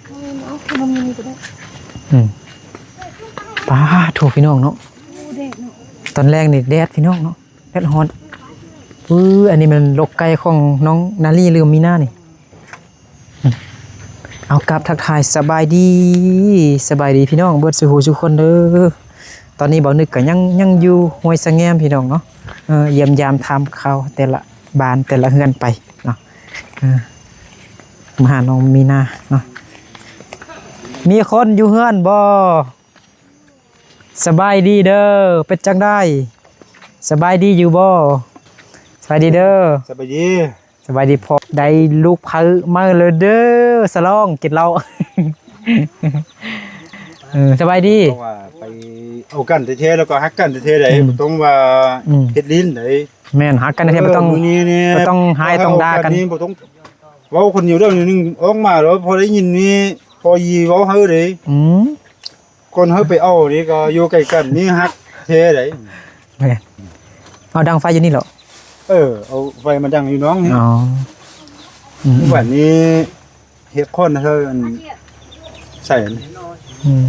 ອືມ ປາໂທ້ ພີ່ນ້ອງເນາະ ຕອນແລງນີ້ແດດ ພີ່ນ້ອງເນາະ ແດດຮ້ອນ. ປຶ້ ອັນນີ້ແມ່ນລົກໄກ່ຂອງນ້ອງນາລີ ຫຼື ມີນານີ້. ເອົາ ກາບທັກທາຍສະບາຍດີ ສະບາຍດີພີ່ນ້ອງເບິດສູ່ຫູສູ່ຄົນເດີ. ຕອນນີ້ບ່າວນຶກກໍຍັງ ຍັງຢູ່ຫ້ວຍສະແງມ ພີ່ນ້ອງເນາະ ເອີ ຢ້ຽມຢາມຖາມຂ່າວແຕ່ລະບ້ານແຕ່ລະເຮືອນໄປເນາະ ເອີ ມາຫານ້ອງມີນາເນາະ. ມີຄົນຢູ່ເຮືອນບໍ່? ສະບາຍດີເດີ ເປັນຈັ່ງໃດ? ສະບາຍດີຢູ່ບໍ່? ສະບາຍດີເດີ. ສະບາຍດີ. ສະບາຍດີພໍ່. ໄດ້ລູກເພີໃໝ່ແລ້ວເດີ ສະຫຼອງກິນເຫຼົ້າ. ເອີ ສະບາຍດີ. ເພາະວ່າໄປເອົາກັນແທ້ໆ ແລ້ວກໍຮັກກັນແທ້ໆໃດ໋ ອືມ ບໍ່ຕ້ອງວ່າ ອືມ ເຮັດຫຼິ້ນໃດ໋. ແມ່ນ ຮັກກັນແທ້ໆ ເອີ ບໍ່ຕ້ອງ ມື້ນີ້ນີ້ ບໍ່ຕ້ອງຮ້າຍຕ້ອງດ່າກັນ ບໍ່ຕ້ອງເວົ້າຄົນດຽວເລື່ອງໜຶ່ງອອກມາແລ້ວ ພໍໄດ້ຍິນນີ້ ພໍຢີເວົ້າໃຫ້ເດ້. ອືມ ກ່ອນເຮົາໄປເອົານີ້ກໍຢູ່ໃກ້ກັນ ນີ້ຮັກແທ້ໃດ໋. ແມ່ນ ເອົາດັງໄຟຢູ່ນີ້ເນາະ. ເອີ ເອົາໄຟມາດັງຢູ່ໜອງນີ້. ອໍ ອືມ ບັດນີ້ເຮັດຄ້ອນໃຫ້ເຮົາ ອັນ ໃສ່ ອືມ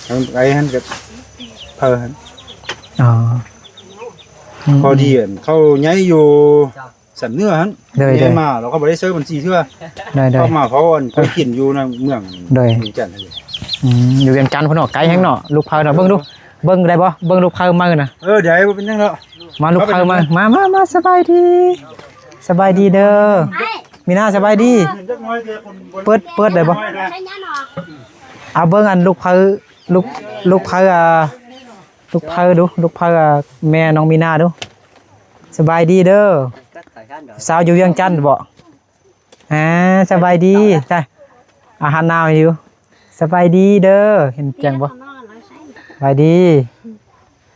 ທາງໄກຫັ້ນກໍເພີຫັ້ນ. ອໍ ອືມ ພໍດີ ອັນ ເຂົາຍ້າຍຢູ່ ສັນເໜືອຫັ້ນ ໂດຍ ໂດຍ ມາແລ້ວກໍບໍ່ໄດ້ໃຊ້ບັນຊີເທື່ອ. ໂດຍ ໂດຍ ເຂົ້າມາເຂົາອັນໄປກິນຢູ່ໃນເມືອງ ໂດຍ ວຽງຈັນຫັ້ນ. ອືມ ຢູ່ວຽງຈັນພຸ້ນເນາະ ໄກແຮງເນາະ ລູກເພີເນາະ. ເບິ່ງດູ ເບິ່ງໄດ້ບໍ່ ເບິ່ງລູກເພີໃໝ່ນະ. ເອີ ໄດ້ ບໍ່ເປັນຫຍັງດອກ. ມາລູກເພີໃໝ່ ມາ ມາ ມາ ສະບາຍດີ ສະບາຍດີເດີ. ມີນາ ສະບາຍດີ. ເປີດ ເປີດໄດ້ບໍ່? ເອົາເບິ່ງອັນລູກເພີ ລູກ ລູກເພີ ອ່າ ລູກເພີດູ ລູກເພີ ແມ່ນ້ອງມີນາດູ. ສະບາຍດີເດີ ສາວຢູ່ວຽງຈັນບໍ? ອາ ສະບາຍດີ ໃຊ່ ອາຫານໜາວຢູ່. ສະບາຍດີເດີ ເຫັນແຈ້ງບໍ່? ສະບາຍດີ.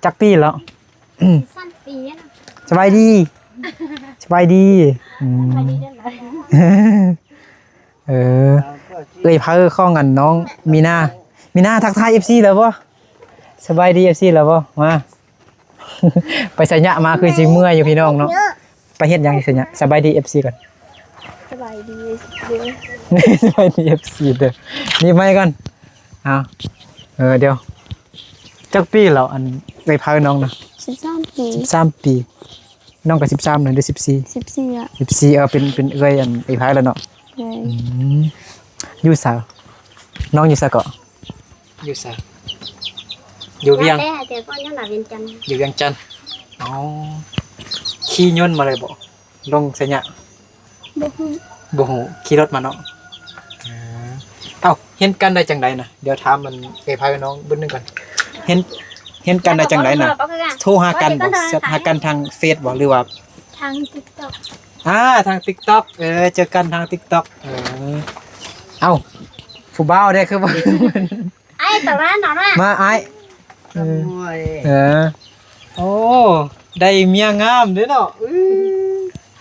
ຈັກປີແລ້ວ? ສາມປີແລ້ວ. ສະບາຍດີ ສະບາຍດີ. ອືມ ສະບາຍດີເດີ. ເອີ ເອີຍ ເພີຂອງອັນນ້ອງມີນາ ມີນາ ທັກທາຍເອັຟຊີແລ້ວບໍ່? ສະບາຍດີເອັຟຊີແລ້ວບໍ່? ມາ ໄປໄຊຍະມາຄືຊິເມື່ອຍຢູ່ພີ່ນ້ອງເນາະ. ໄປເຮັດຫຍັງຢູ່ໄຊຍະ? ສະບາຍດີເອັຟຊີກ່ອນ. ສະບາຍດີເດີ ສະບາຍດີເອັຟຊີເດີ. ນີ້ໄມກ່ອນ. ເອົາ ເອີ ດຽວ ຈັກປີແລ້ວ ອັນເອື້ອຍເພີນ້ອງນະ? ສິບສາມປີ ສິບສາມປີ. ນ້ອງກໍສິບສາມນະ ຫຼື ສິບສີ່? ສິບສີ່ອະ ສິບສີ່. ເອີ ເປັນ ເປັນເອື້ອຍອັນເອື້ອຍເພີແລ້ວເນາະ. ໂດຍ. ອືມ ຢູ່ໃສ? ນ້ອງຢູ່ໃສເກາະ? ຢູ່ໃສ? ຢູ່ວຽງ ແຕ່ ແຕ່ກ່ອນຢູ່ວຽງຈັນ ຢູ່ວຽງຈັນ. ອໍ ຂີ່ຍົນມາເລີຍບໍ? ລົງໄຊຍະ ບໍ່ຮູ້ ບໍ່ຮູ້ ຂີ່ລົດມາເນາະ. ເອີ ເອົ້າ ເຫັນກັນໄດ້ຈັ່ງໃດນະ? ດຽວຖາມມັນເອໄພນ້ອງເບິ່ງໜຶ່ງກ່ອນ. ເຫັນ ເຫັນກັນໄດ້ຈັ່ງໃດນະ? ໂທຫາກັນບໍ? ແຊັດຫາກັນທາງເຟສບໍ ຫຼືວ່າ ທາງຕິກຕັອກ. ອ່າ ທາງຕິກຕັອກ. ເອີ ເຈີກັນທາງຕິກຕັອກ. ເອີ ເອົ້າ ຜູ້ບ່າວເດ້ຄືບໍ່ ອ້າຍຕະຫຼານເນາະ ມາອ້າຍ. ເອີ ເອີ ໂອ້ ໄດ້ເມຍງາມເດ້ເນາະ. ອື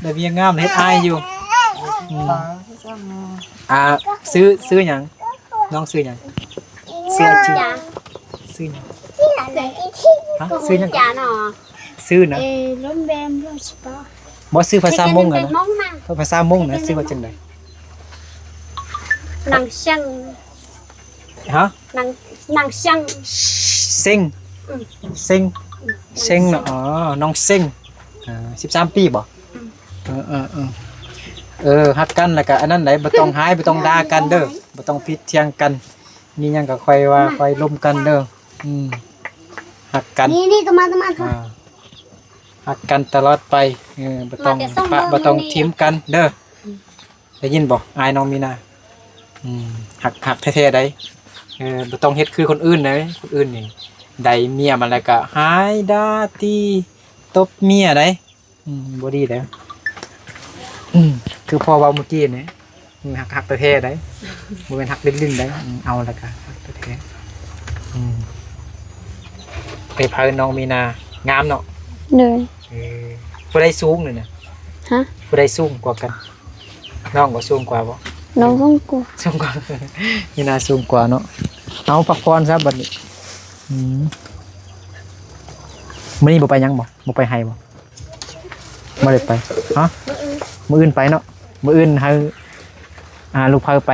ໄດ້ເມຍງາມ ເຮັດອາຍຢູ່. ອື ອ່າ ຊື່ ຊື່ຫຍັງ? ນ້ອງຊື່ຫຍັງ? ຊື່ ຊື່ຫຍັງ? ຮະ? ຊື່ຫຍັງ? ຊື່ນະ? ບໍ່ ຊື່ພາສາມົ້ງຫັ້ນນະ. ພາສາມົ້ງນະ ຊື່ວ່າຈັ່ງໃດ? ນາງເຊັງ. ຮະ? ນາງ ນາງເຊັງ ເຊັງ. ອື ເຊັງ ເຊັງເນາະ. ອໍ ນ້ອງເຊັງ. ເອີ ສິບສາມປີບໍ? ອື ເອີ ເອີ ເອີ ເອີ ຮັກກັນແລ້ວກະອັນນັ້ນໃດ໋ ບໍ່ຕ້ອງຮ້າຍ ບໍ່ຕ້ອງດ່າກັນເດີ ບໍ່ຕ້ອງຜິດຖຽງກັນ. ມີຫຍັງກໍຄ່ອຍວ່າ ຄ່ອຍລົມກັນເດີ. ອື ຮັກກັນ ນີ້ ນີ້ ຕະມາ ຕະມາ ອ່າ ຮັກກັນຕະຫຼອດໄປ. ເອີ ບໍ່ຕ້ອງປະ ບໍ່ຕ້ອງຖິ້ມກັນເດີ. ໄດ້ຍິນບໍ່ ອ້າຍນ້ອງມີນາ? ອືມ ຮັກ ຮັກແທ້ໆໃດ໋. ເອີ ບໍ່ຕ້ອງເຮັດຄືຄົນອື່ນໃດ໋ ຄົນອື່ນນີ້ໄດ້ເມຍມາແລ້ວກະຮ້າຍ ດ່າ ຕີ ຕົບເມຍໃດ໋. ອືມ ບໍ່ດີໃດ໋. ອືມ ຄືພໍ່ເວົ້າມື້ກີ້ນີ້ ຮັກ ຮັກແທ້ໆໃດ໋ ບໍ່ແມ່ນຮັກຫຼິ້ນໆໃດ໋. ອືມ ເອົາແລ້ວກະຮັກແທ້ໆ. ອືມ ເອື້ອຍເພີນ້ອງມີນາ ງາມເນາະ. ໂດຍ. ເອີ ຜູ້ໃດສູງນີ້ນະ? ຮະ? ຜູ້ໃດສູງກວ່າກັນ? ນ້ອງບໍ່ສູງກວ່າບໍ່? ນ້ອງສູງກວ່າ. ສູງກວ່າ ມີນາສູງກວ່າເນາະ. ເອົາ ພັກຜ່ອນຊະບັດນີ້. ອືມ ມື້ນີ້ບໍ່ໄປຫຍັງບໍ່? ບໍ່ໄປໄຮ່ບໍ່? ບໍ່ໄດ້ໄປ. ຮະ? ມື້ອື່ນ ມື້ອື່ນໄປເນາະ. ມື້ອື່ນໃຫ້ ອ່າ ລູກເພີໄປ.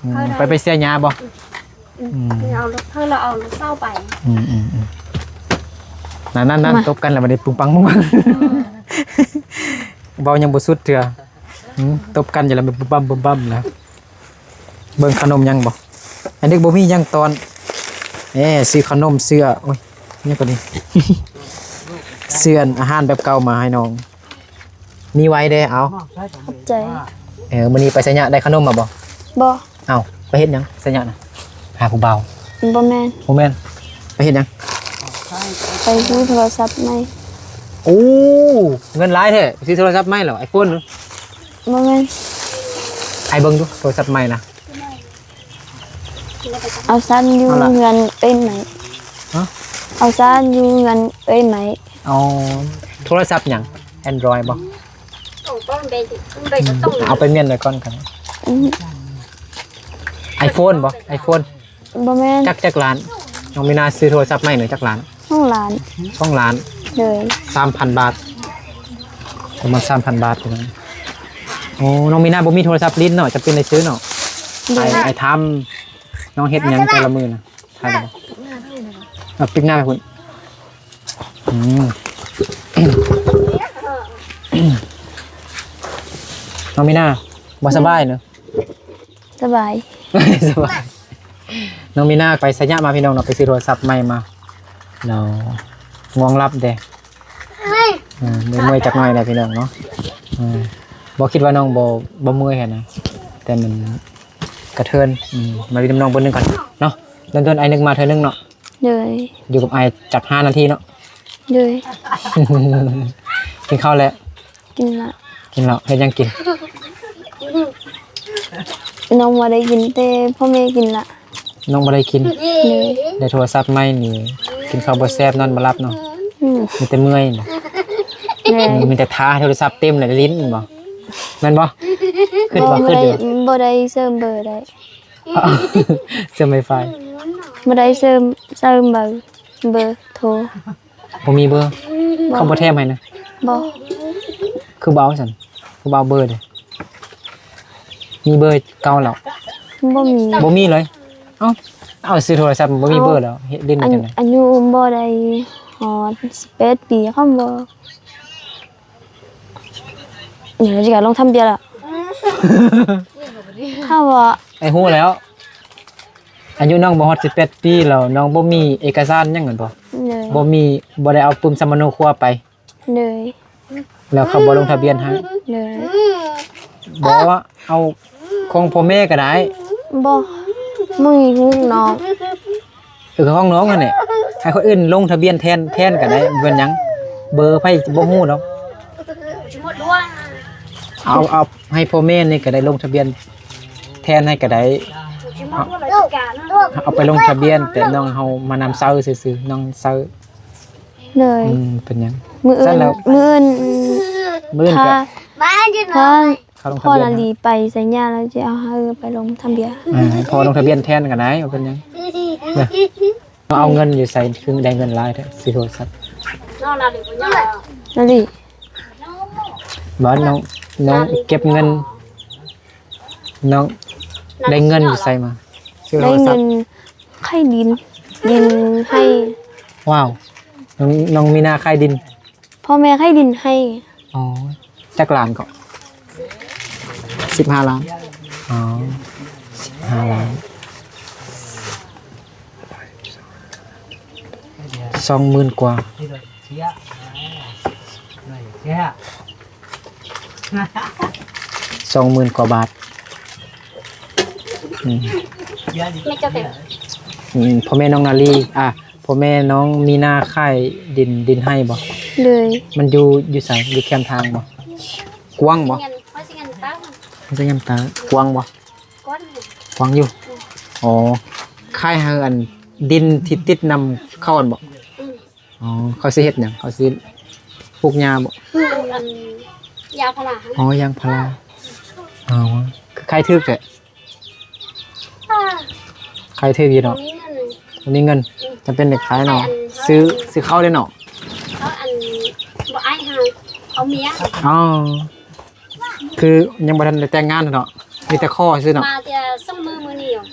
ອືມ ບໍ່ ອືມ ເຂົາໄດ້ ໄປ ໄປເສຍຫຍ້າບໍ່? ອືມ ອືມ ເອົາລົດ ເຂົາລະເອົາລົດເຊົ່າໄປ ອືມໆໆ ນັ້ນໆໆ ມາ ຕົບກັນແລ້ວບັດນີ້ ປຸງປັງປຸງປັງ ເວົ້າຍັງບໍ່ສຸດເທື່ອ ອືມ ຕົບກັນຢູ່ແລ້ວ ບຶມບຳບຶມບຳແລ້ວ. ເບິ່ງຂະໜົມຍັງບໍ່? ອັນນີ້ບໍ່ມີຫຍັງຕອນ ແໜ່ ຊື້ຂະໜົມ ເສື້ອ ໂອ້ຍ ຫຍັງກະນີ້ ເສື້ອ ອາຫານແບບເກົ່າມາໃຫ້ນ້ອງ ມີໄວ້ເດ້ ເອົາ ຂອບໃຈ. ເອີ ມື້ນີ້ໄປໄຊຍະໄດ້ຂະໜົມມາບໍ່? ບໍ່. ເອົ້າ ໄປເຮັດຫຍັງໄຊຍະນະ? ຫາຜູ້ບ່າວ? ບໍ່ແມ່ນ ບໍ່ແມ່ນ. ໄປເຮັດຫຍັງ? ໄປຊື້ໂທລະສັບໃໝ່. ໂອ້ ເງິນຫຼາຍແທ້ ໄປຊື້ໂທລະສັບໃໝ່ແລ້ວ ໄອໂຟນ? ບໍ່ແມ່ນ. ໃຫ້ເບິ່ງດູໂທລະສັບໃໝ່ນະ. ເອົາຊັ້ນຢູ່ເຮືອນເອື້ອຍໃໝ່. ຮະ? ເອົາຊັ້ນຢູ່ເຮືອນເອື້ອຍໃໝ່. ອໍ ໂທລະສັບຫຍັງ? ແອນດຣອຍບໍ່? ອືມ ເອົາໄປມ້ຽນໄວ້ກ່ອນກັນ. ອືມ ໄອໂຟນບໍ່? ໄອໂຟນ? ບໍ່ແມ່ນ. ຈັກ ຈັກລ້ານ? ນ້ອງມີນາຊື້ໂທລະສັບໃໝ່ນີ້ຈັກລ້ານ? ສອງລ້ານ. ສອງລ້ານ. ໂດຍ. ສາມພັນບາດ ປະມານສາມພັນບາດ. ໂອ້ ນ້ອງມີນາບໍ່ມີໂທລະສັບຫຼິ້ນເນາະ ຈຳເປັນໄດ້ຊື້ເນາະ. ໂດຍ. ໄອ ໄອທຳ ນ້ອງເຮັດຫຍັງແຕ່ລະມື້ນະ? ຖ່າຍໄດ້ບໍ່? ເອົາປິກໜ້າໄປພຸ້ນ. ອືມ ນ້ອງມີນາ ບໍ່ສະບາຍເນາະ? ສະບາຍ ສະບາຍ. ນ້ອງມີນາໄປໄຊຍະມາພີ່ນ້ອງເນາະ ໄປຊື້ໂທລະສັບໃໝ່ມາເນາະ. ງ່ວງຫຼັບເດ້ ເອີ ເມື່ອຍໆຈັກໜ້ອຍແຫຼະພີ່ນ້ອງເນາະ. ເອີ ບໍ່ຄິດວ່ານ້ອງບໍ່ ບໍ່ເມື່ອຍຫັ້ນນະ ແຕ່ມັນກະເທີນ. ອືມ ມາຢູ່ນຳນ້ອງເບິ່ງໜຶ່ງກ່ອນເນາະ ເດີນໆ ອ້າຍນຶກມາເທື່ອໜຶ່ງເນາະ. ໂດຍ. ຢູ່ກັບອ້າຍຈັກຫ້ານາທີເນາະ. ໂດຍ. ກິນເຂົ້າແລ້ວ? ກິນລະ. ກິນແລ້ວ ເຮັດຫຍັງກິນ? ນ້ອງບໍ່ໄດ້ກິນ ແຕ່ພໍ່ແມ່ກິນລະ. ນ້ອງບໍ່ໄດ້ກິນ? ໂດຍ. ໄດ້ໂທລະສັບໃໝ່ນີ້ ກິນເຂົ້າບໍ່ແຊບ ນອນບໍ່ຫຼັບເນາະ. ອືມ ມີແຕ່ເມື່ອຍ. ໂດຍ. ອືມ ມີແຕ່ທ່າໃຫ້ໂທລະສັບເຕັມແລ້ວໄດ້ຫຼິ້ນແມ່ນບໍ່? ແມ່ນບໍ່? ຄຶດບໍ່? ບໍ່ໄດ້ ຄຶດຢູ່ ບໍ່ໄດ້ເສີມເບີໄດ້. ເສີມໄວຟາຍ ບໍ່ໄດ້ເສີມ ເສີມເບີ ເບີໂທ. ບໍ່ມີເບີ? ບໍ່. ເຂົາບໍ່ແຖມໃຫ້ນະ? ບໍ່. ຄືບໍ່ເອົາຊັ້ນ? ຄືບໍ່ເອົາເບີເດ? ມີເບີເກົ່າແລ້ວ? ບໍ່ມີ. ບໍ່ມີເລີຍ? ເອົ້າ ເອົາຊື້ໂທລະສັບບໍ່ມີເບີແລ້ວ ເຮັດຫຼິ້ນໄປຈັ່ງໃດ? ອາຍຸບໍ່ໄດ້ຮອດສິບແປດປີ ຄຳບໍ່ ເອີ ຊິກາລົງທະບຽນລະ ຖ້າວ່າ ອ້າຍຮູ້ແລ້ວ ອາຍຸນ້ອງບໍ່ຮອດສິບແປດປີແລ້ວ ນ້ອງບໍ່ມີເອກະສານຫຍັງແມ່ນບໍ່? ໂດຍ. ບໍ່ມີ ບໍ່ໄດ້ເອົາປຶ້ມສຳມະໂນຄົວໄປ? ໂດຍ. ແລ້ວເຂົາບໍ່ລົງທະບຽນໃຫ້? ໂດຍ. ບໍ່ ເອົາຂອງພໍ່ແມ່ກະໄດ້. ບໍ່ ບໍ່ມີຂອງນ້ອງ. ເອີ ຂອງນ້ອງຫັ້ນແຫຼະ ໃຫ້ຄົນອື່ນລົງທະບຽນແທນ ແທນກະໄດ້ ບໍ່ເປັນຫຍັງ ເບີໃຜບໍ່ຮູ້ດອກ. ເອົາ ເອົາໃຫ້ພໍ່ແມ່ນີ້ກະໄດ້ລົງທະບຽນແທນໃຫ້ກະໄດ້. ເອົາ ເອົາໄປລົງທະບຽນ ແຕ່ນ້ອງເຮົາມານຳໃຊ້ຊື່ໆ ນ້ອງໃຊ້. ໂດຍ. ອືມ ເປັນຫຍັງ? ມື້ອື່ນ ມື້ອື່ນ ມື້ອື່ນກະ ຖ້າ ຖ້າ ຂ້າລົງທະບຽນ ພໍ່ນາລີໄປໄຊຍະແລ້ວ ຈະເອົາໃຫ້ໄປລົງທະບຽນ. ເອີ ໃຫ້ພໍ່ລົງທະບຽນແທນກະໄດ້ ບໍ່ເປັນຫຍັງ. ເອົາເງິນຢູ່ໃສ ຄືໄດ້ເງິນຫຼາຍແທ້ ຊື້ໂທລະສັບ? ນາລີ ບໍ່ ນ້ອງ ນ້ອງເກັບເງິນ ນ້ອງໄດ້ເງິນຢູ່ໃສມາ ຊື້ໂທລະສັບ? ໄດ້ເງິນ ຂາຍດິນ ດິນໄຮ່. ວ້າວ ນ້ອງ ນ້ອງມີນາຂາຍດິນ ພໍ່ແມ່ຂາຍດິນໄຮ່. ອໍ ຈັກລ້ານເກາະ? ສິບຫ້າລ້ານ. ອໍ ສິບຫ້າລ້ານ ສອງໝື່ນກວ່າ. ສອງໝື່ນກວ່າບາດ. ອືມ ແມ່ເຈົ້າເປັນ ອືມ ພໍ່ແມ່ນ້ອງນາລີ ອ່າ ພໍ່ແມ່ນ້ອງມີນາຂາຍດິນ ດິນໄຮ່ບໍ່? ໂດຍ. ມັນຢູ່ ຢູ່ໃສ? ຢູ່ແຄມທາງບໍ່? ກວ້າງບໍ່? ມັນຊິງາມຕາ ມັນຊິງາມຕາ ກວ້າງບໍ່? ກວ້າງ ກວ້າງຢູ່. ອໍ ຂາຍໃຫ້ອັນ ດິນທີ່ຕິດນຳເຂົາຫັ້ນບໍ່? ອືມ. ອໍ ເຂົາຊິເຮັດຫຍັງ? ເຂົາຊິປູກຫຍ້າບໍ່? ປູກອັນ ຢາງພາລາ. ອໍ ຢາງພາລາ. ອໍ ຄືຂາຍຖືກແທ້. ຂາຍຖືກຢູ່ເນາະ. ບໍ່ມີເງິນ ບໍ່ມີເງິນ. ອືມ. ຈຳເປັນໄດ້ຂາຍເນາະ. ຂາຍອັນ ຊື້ ຊື້ເຂົ້າໄດ້ເນາະ. ເຂົາອັນ ບໍ່ ອ້າຍຫາເອົາເມຍ. ອໍ ຄືຍັງບໍ່ທັນໄດ້ແຕ່ງງານເນາະ ມີແຕ່ຂໍຊື່ເນາະ. ມາແຕ່ສອງມື້ມື້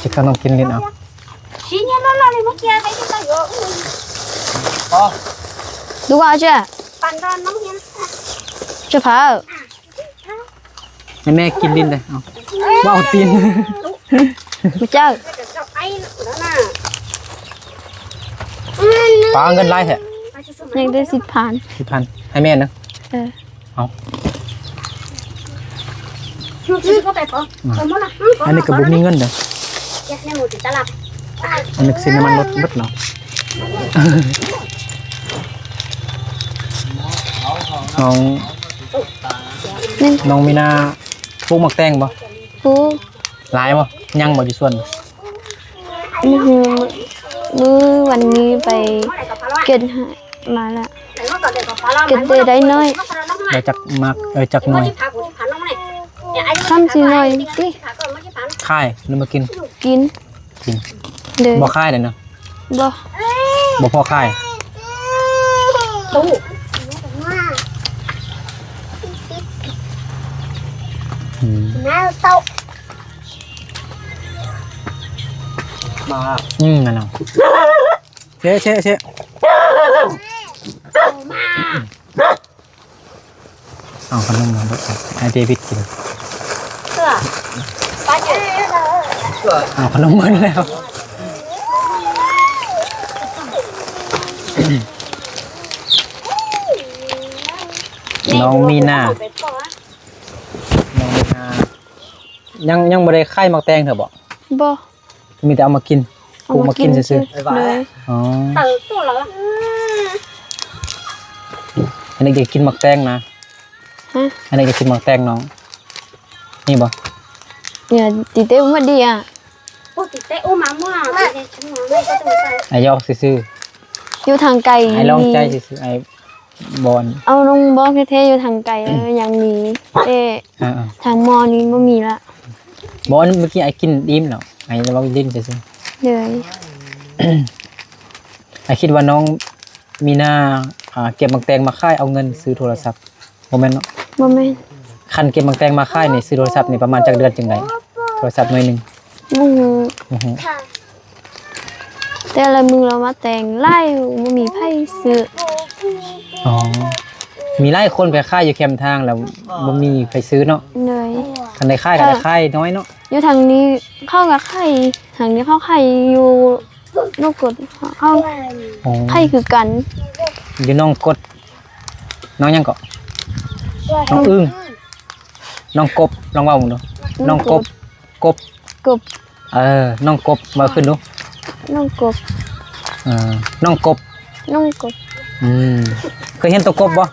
ຊິເຂົ້ານ້ອງກິນຫຼິ້ນເອົາ. ອໍ ດູວ່າຈະ ຈະພາ ໃຫ້ແມ່ກິນຫຼິ້ນເດີ້ ເອົາ ເວົ້າຕີນ ມາເຈົ້າ ປ້າເງິນຫຼາຍແທ້ ຍັງໄດ້ສິບພັນ ສິບພັນ ໃຫ້ແມ່ນະ ເອີ ເອົາ ອັນນີ້ກໍບໍ່ມີເງິນເດີ້ ອັນນີ້ຊິນ້ຳມັນລົດເບິດເນາະ ນ້ອງ ນ້ອງມີນາປູກໝາກແຕງບໍ່? ປູກ ຫຼາຍບໍ່? ຍັງບໍ່ຢູ່ສວນ? ມື້ ມື້ວັນນີ້ໄປເກັບມາລະ ເກັບໄດ້ໜ້ອຍ ໄດ້ຈັກໝາກ ເອີ ຈັກໜ່ວຍ? ຊ້ຳຊິໜ້ອຍຕິ. ຂາຍຫຼືມາກິນ? ກິນ. ກິນ. ເດີ. ບໍ່ຂາຍເດ້ເນາະ? ບໍ່. ບໍ່ພໍຂາຍ. ຕູ້. ອືມ. ມາ. ອືມ ນັ້ນເນາະ. ເຊະ ເຊະ ເຊະ. ເອົາຂະໜົມມາເບິ່ງ ໃຫ້ເດວິດກິນ. ເພື່ອ ປ້າເຈີ ເພື່ອ ເອົາຂະໜົມໝົດແລ້ວ. ນ້ອງມີນາ ນ້ອງມີນາ ຍັງ ຍັງບໍ່ໄດ້ຂາຍໝາກແຕງເທື່ອບໍ? ບໍ່. ມີແຕ່ເອົາມາກິນ ເອົາມາກິນ ປູກມາກິນຊື່ໆ. ເລີຍ. ອໍ ອັນນີ້ກໍກິນໝາກແຕງນະ. ຮະ? ອັນນີ້ກໍກິນໝາກແຕງນ້ອງ ນີ້ບໍ? ເນຍ ຕິເຕະອຸມາດີອະ ຕິເຕະອຸມາມົວ ອາຍອກຊື່ໆ. ຢູ່ທາງໄກ ອາຍລອງໃຈຊື່ໆ ອາຍ ບ່ອນ ເອົານ້ອງບອກແທ້ໆ ຢູ່ທາງໄກ ເອີ ຍັງມີ ແຕ່ ເອີໆ ທາງໝໍນີ້ບໍ່ມີລະ. ບໍ່ ອັນເມື່ອກີ້ອ້າຍກິນອີ່ມແລ້ວ ອ້າຍລອງຫຼິ້ນຊື່ໆ. ໂດຍ. ອ້າຍຄິດວ່ານ້ອງມີນາ ອ່າ ເກັບໝາກແຕງມາຂາຍ ເອົາເງິນຊື້ໂທລະສັບ ບໍ່ແມ່ນເນາະ? ບໍ່ແມ່ນ. ຄັນເກັບໝາກແຕງມາຂາຍນີ້ ຊື້ໂທລະສັບນີ້ປະມານຈັກເດືອນຈຶ່ງໄດ້ ໂທລະສັບໜ່ວຍໜຶ່ງ? ບໍ່ຮູ້ ບໍ່ຮູ້. ແຕ່ລະມື້ລາວມາແຕ່ງຫຼາຍ ບໍ່ມີໃຜຊື້. ອໍ ມີຫຼາຍຄົນໄປຂາຍຢູ່ແຄມທາງແລ້ວ ບໍ່ມີໃຜຊື້ເນາະ. ໂດຍ. ຄັນໄດ້ຂາຍກໍໄດ້ຂາຍນ້ອຍເນາະ. ຢູ່ທາງນີ້ເຂົາກໍຂາຍ ທາງນີ້ເຂົາຂາຍຢູ່ໜອງກົດ ເຂົາ ອໍ ຂາຍຄືກັນ. ຢູ່ໜອງກົດ ນ້ອງຫຍັງເກາະ? ນ້ອງອຶ່ງ ນ້ອງກົບ ລອງເວົ້າເບິ່ງດູ. ນ້ອງກົບ ກົບ ກົບ ເອີ ນ້ອງກົບ ເວົ້າຂຶ້ນດູ. ນ້ອງກົບ ເອີ ນ້ອງກົບ ນ້ອງກົບ. ອືມ ເຄີຍເຫັນໂຕກົບບໍ່?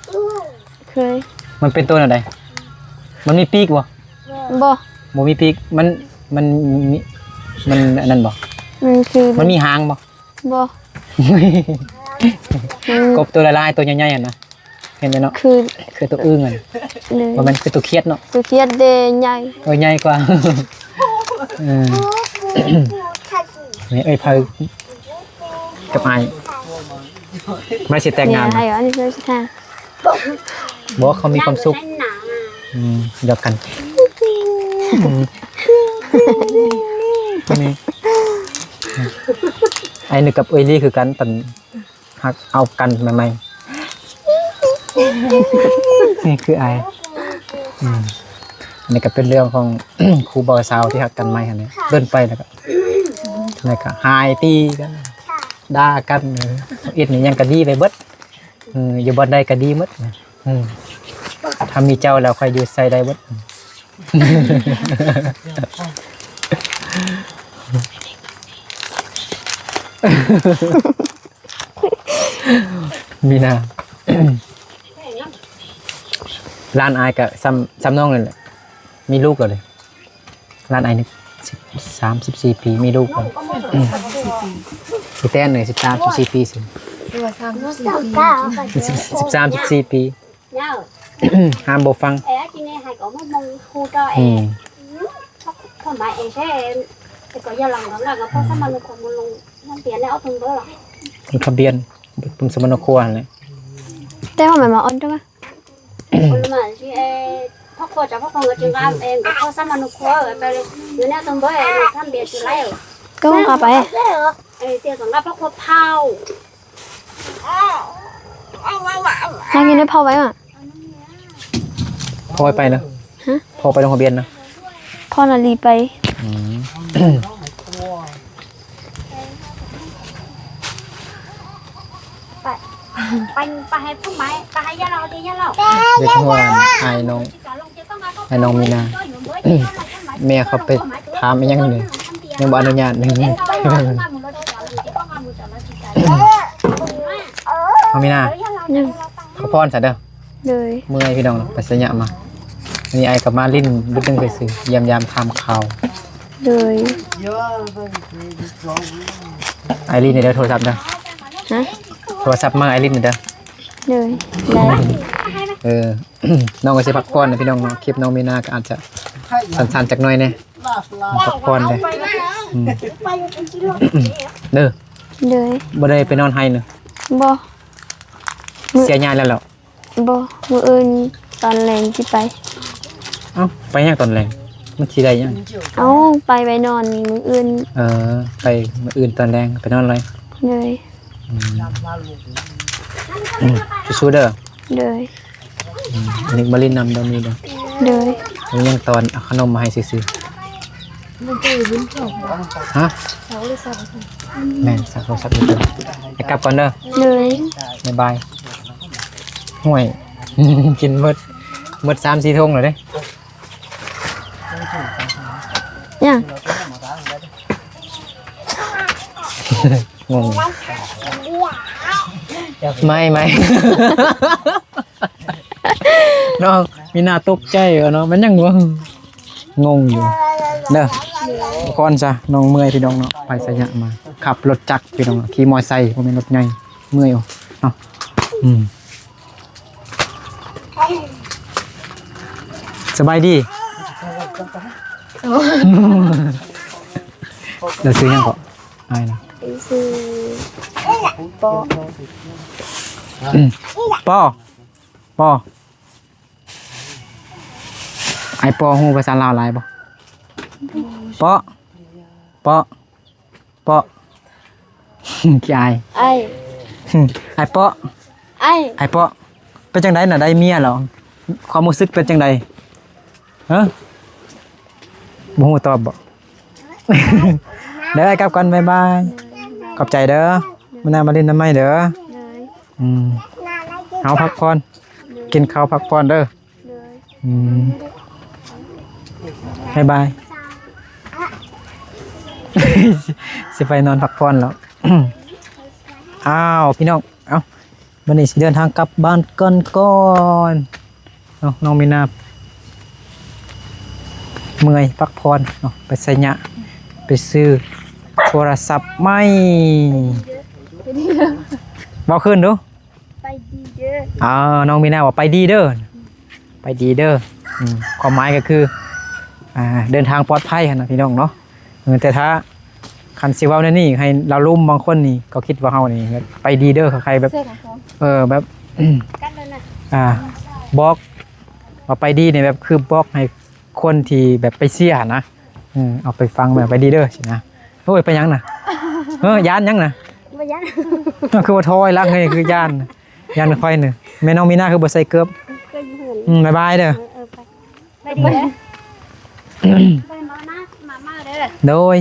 ເຄີຍ. ມັນເປັນໂຕແນວໃດ? ມັນມີປີກບໍ່? ບໍ່ ບໍ່ມີປີກ. ມັນ ມັນມີ ມັນອັນນັ້ນບໍ່? ມັນຄື ມັນມີຫາງບໍ່? ບໍ່. ອືມ ກົບໂຕຫຼາຍໆ ໂຕໃຫຍ່ໆ ຫັ້ນນະ ເຫັນແລ້ວເນາະ. ຄື ຄືໂຕອຶ່ງຫັ້ນ. ໂດຍ. ບໍ່ແມ່ນ ຄືໂຕຂຽດເນາະ. ໂຕຂຽດເດໃຫຍ່. ໂອ້ຍ ໃຫຍ່ກວ່າ. ເອີ ນີ້ເອື້ອຍເພີກັບອ້າຍ ມາຊິແຕ່ງງານ. ໃຫ້ອັນນີ້ເພິ່ນຊິທາ ບໍ່ ເຂົາມີຄວາມສຸກ. ອືມ ດຽວກັນ ນີ້ ອ້າຍນຶກກັບເອື້ອຍລີຄືກັນ ຕອນຮັກເອົາກັນໃໝ່ໆ. ນີ້ຄືອ້າຍ. ອືມ ອັນນີ້ກໍເປັນເລື່ອງຂອງຄູ່ບ່າວສາວທີ່ຮັກກັນໃໝ່ຫັ້ນແຫຼະ ດົນໄປແລ້ວກໍ ແລ້ວກໍຫາຍຕີກັນ ດ່າກັນ. ເອີ ເຮັດຫຍັງກໍດີໄປເບິດ. ເອີ ຢູ່ບ່ອນໃດກໍດີໝົດ. ອືມ ຖ້າມີເຈົ້າແລ້ວ ຂ້ອຍຢູ່ໃສໄດ້ເບິດ. ມີນາ ຫຼານອ້າຍກໍສ່ຳ ສ່ຳນ້ອງນັ້ນແຫຼະ ມີລູກແລ້ວເດ້. ຫຼານອ້າຍນີ້ສິບສາມ ສິບສີ່ປີ ມີລູກແລ້ວ. ອືມ ອີແຕນນີ້ສິບສາມ ສິບສີ່ປີຊິ ສິບສາມ ສິບສີ່ປີ ຫ້າມບໍ່ຟັງ. ອືມ ມີທະບຽນ ປຶ້ມສະມະໂນຄົວຫັ້ນແຫຼະ. ແຕ່ວ່າມັນມາອ່ອນຕົວ ກໍໄປ ຫາກິນໄດ້ພໍໄວ້ມະ ພໍໄວ້ໄປນະ. ຮະ? ພໍໄປລົງທະບຽນນະ ພໍນາລີໄປ. ອືມ ໄປ ໄປ ໄປໃຫ້ຜູ້ໄມ້ ໄປໃຫ້ຍາເລົ່າເດ ຍາເລົ່າ. ເດັກຫົວອ້າຍນ້ອງ ອ້າຍນ້ອງມີນາ ແມ່ເຂົາໄປຖາມອີ່ຫຍັງນີ້ ຍັງບໍ່ອະນຸຍາດ. ນ້ອງມີນາ ພັກຜ່ອນຊະເດີ. ໂດຍ. ເມື່ອຍພີ່ນ້ອງ ໄປໄສຍະມາ. ອັນນີ້ອ້າຍກໍມາຫຼິ້ນບຶດໜຶ່ງຊື່ໆ ຢ້ຽມຢາມຖາມຂ່າວ. ໂດຍ. ອ້າຍຫຼິ້ນເດີ ໂທລະສັບເດີ. ຮະ? ໂທລະສັບມາ ອ້າຍຫຼິ້ນເດີ. ໂດຍ. ໄດ້. ເອີ ນ້ອງກໍຊິພັກຜ່ອນນະພີ່ນ້ອງເນາະ. ຄລິບນ້ອງມີນາກໍອາດຈະ ສັ້ນໆຈັກໜ່ອຍແດ່ ພັກຜ່ອນແດ່ ອືມ ເດີ ໂດຍ ບໍ່ໄດ້ໄປນອນໄຮ່ເນາະ ບໍ່ ເສຍຫຍ້າແລ້ວເນາະ ບໍ່ ມື້ອື່ນຕອນແລງຊິໄປ ເອົ້າ ໄປຫຍັງຕອນແລງ ມັນຊິໄດ້ຫຍັງ ເອົ້າ ໄປ ໄປນອນມື້ອື່ນ ເອີ ໄປມື້ອື່ນຕອນແລງ ໄປນອນເລີຍ ໂດຍ ອືມ ອືມ ສູ້ໆເດີ ໂດຍ ອືມ ອັນນີ້ມາຫຼິ້ນນຳດອນນີ້ເດີ ໂດຍ ແລ້ວຍັງຕອນເອົາຂະໜົມມາໃຫ້ຊື່ໆ ຮະ ແມ່ນ ຊັກໂທລະສັບຢູ່ ໄປກັບກ່ອນເດີ ໂດຍ ບາຍບາຍ ຫ້ວຍ ກິນໝົດ ໝົດສາມສີ່ຖົງແລ້ວເດ້ ຫຍັງ ງົງ ໄໝ້ ໄໝ້ ນ້ອງມີໜ້າຕົກໃຈວ່າເນາະ ແມ່ນຫຍັງວະ ງົງຢູ່ເດີ ກ່ອນຊະ ນ້ອງເມື່ອຍພີ່ນ້ອງເນາະ ໄປໄຊຍະມາ ຂັບລົດຈັກພີ່ນ້ອງ ຂີ່ມໍໄຊ ບໍ່ແມ່ນລົດໃຫຍ່ ເມື່ອຍເນາະ ອືມ ສະບາຍດີ ລາວຊື່ຫຍັງເກາະ ອ້າຍນະ ຊື່ ປ ອືມ ປ ປ ອ້າຍ ປ ຮູ້ພາສາລາວຫຼາຍບໍ່ ປ ປ ເປາະ ຂີ້ອາຍ ອ້າຍ ອ້າຍເປາະ ອ້າຍ ອ້າຍເປາະ ເປັນຈັ່ງໃດນະ ໄດ້ເມຍແລ້ວ ຄວາມຮູ້ສຶກເປັນຈັ່ງໃດ ຮະ ບໍ່ຮູ້ຕອບບໍ ເດີ ອ້າຍກັບກ່ອນ ບາຍບາຍ ຂອບໃຈເດີ ມື້ໜ້າມາຫຼິ້ນນຳໃໝ່ເດີ ໂດຍ ອືມ ເຮົາພັກຜ່ອນ ໂດຍ ກິນເຂົ້າພັກຜ່ອນເດີ ໂດຍ ອືມ ບາຍບາຍ ຊິໄປນອນພັກຜ່ອນແລ້ວ ອ້າວ ພີ່ນ້ອງ ເອົ້າ ບັດນີ້ຊິເດີນທາງກັບບ້ານກັນກ່ອນເນາະ ນ້ອງມີນາ ເມື່ອຍ ພັກຜ່ອນເນາະ ໄປໄຊຍະ ໄປຊື້ໂທລະສັບໃໝ່ ເວົ້າຄືນດູ ໄປດີເດີ ອ່າ ນ້ອງມີນາວ່າໄປດີເດີ ໄປດີເດີ ອືມ ຄວາມໝາຍກໍຄື ອ່າ ເດີນທາງປອດໄພຫັ້ນນະພີ່ນ້ອງເນາະ ເອີ ແຕ່ຖ້າ ຄັນຊິເວົ້າແນວນີ້ໃຫ້ລາວລຸມບາງຄົນນີ້ ກໍຄິດວ່າເຮົານີ້ແບບໄປດີເດີ ຄ້າຍໆແບບ ເອີ ແບບ ອ່າ ບອກວ່າໄປດີນີ້ ແບບຄືບອກໃຫ້ຄົນທີ່ແບບໄປເຊຍຫັ້ນນະ ເອີ ເອົາໄປຟັງແບບໄປດີເດີຊີ້ນະ ໂອ້ຍ ໄປຫຍັງນະ ເອີ ຢ້ານຫຍັງນະ ບໍ່ຢ້ານ ຄືວ່າຖອຍຫຼັງໃຫ້ ຄືຢ້ານ ຢ້ານຂ້ອຍນີ້ ແມ່ນ້ອງມີນາຄືບໍ່ໃສ່ເກີບ ເກີບຢູ່ເຮືອນ ອືມ ບາຍບາຍເດີ ເອີ ເອີ ໄປ ໄປດີເດີ ໄປມານະ ມາເມີເດີ ໂດຍ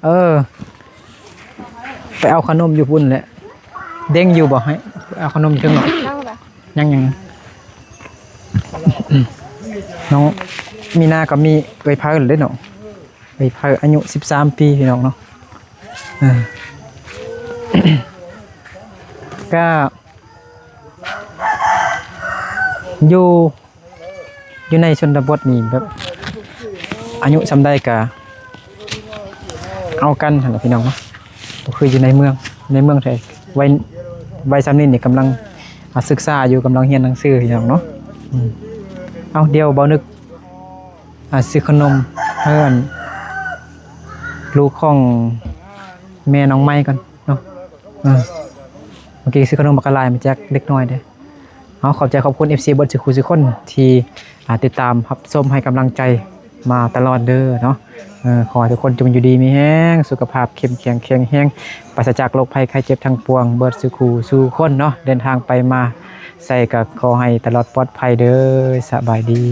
ເອີ ໄປເອົາຂະໜົມຢູ່ພຸ້ນແຫຼະ ເດ້ງຢູ່ບໍ່ ໃຫ້ເອົາຂະໜົມເທິງເນາະ ຍັງ ຍັງ ນ້ອງມີນາກໍມີເອື້ອຍໃຜແລ້ວເດ້ເນາະ ເອື້ອຍໃຜອາຍຸສິບສາມປີ ພີ່ນ້ອງເນາະ ເອີ ກະ ຢູ່ ຢູ່ໃນຊົນນະບົດນີ້ແບບ ອາຍຸສ່ຳໃດກະເອົາກັນຫັ້ນລະພີ່ນ້ອງເນາະ ບໍ່ຄືຢູ່ໃນເມືອງ ໃນເມືອງແທ້ ໄວ ໄວສ່ຳນີ້ນີ້ກຳລັງ ອ່າ ສຶກສາຢູ່ ກຳລັງຮຽນໜັງສືພີ່ນ້ອງເນາະ ອືມ ເອົາ ດຽວເບົານຶກ ອ່າ ຊື້ຂະໜົມໃຫ້ອັນ ລູກຂອງແມ່ນ້ອງໃໝ່ກ່ອນເນາະ ເອີ ເມື່ອກີ້ຊື້ຂະໜົມບັກກະຫຼາຍມາແຈກເດັກນ້ອຍເດ້ ເອົາ ຂອບໃຈຂອບຄຸນເອັຟຊີເບິດສູ່ຄູ່ສູ່ຄົນທີ່ ອ່າ ຕິດຕາມຮັບຊົມໃຫ້ກຳລັງໃຈມາຕະຫຼອດເດີເນາະ ເອີ ຂໍໃຫ້ທຸກຄົນຈົ່ງຢູ່ດີມີແຮງ ສຸຂະພາບເຂັ້ມແຂງແຂງແຮງ ປາສະຈາກໂລກໄພໄຂ້ເຈັບທັງປວງ ເບິດສູ່ຄູ່ສູ່ຄົນເນາະ ເດີນທາງໄປມາໃສກໍຂໍໃຫ້ຕະຫຼອດປອດໄພເດີ ສະບາຍດີ.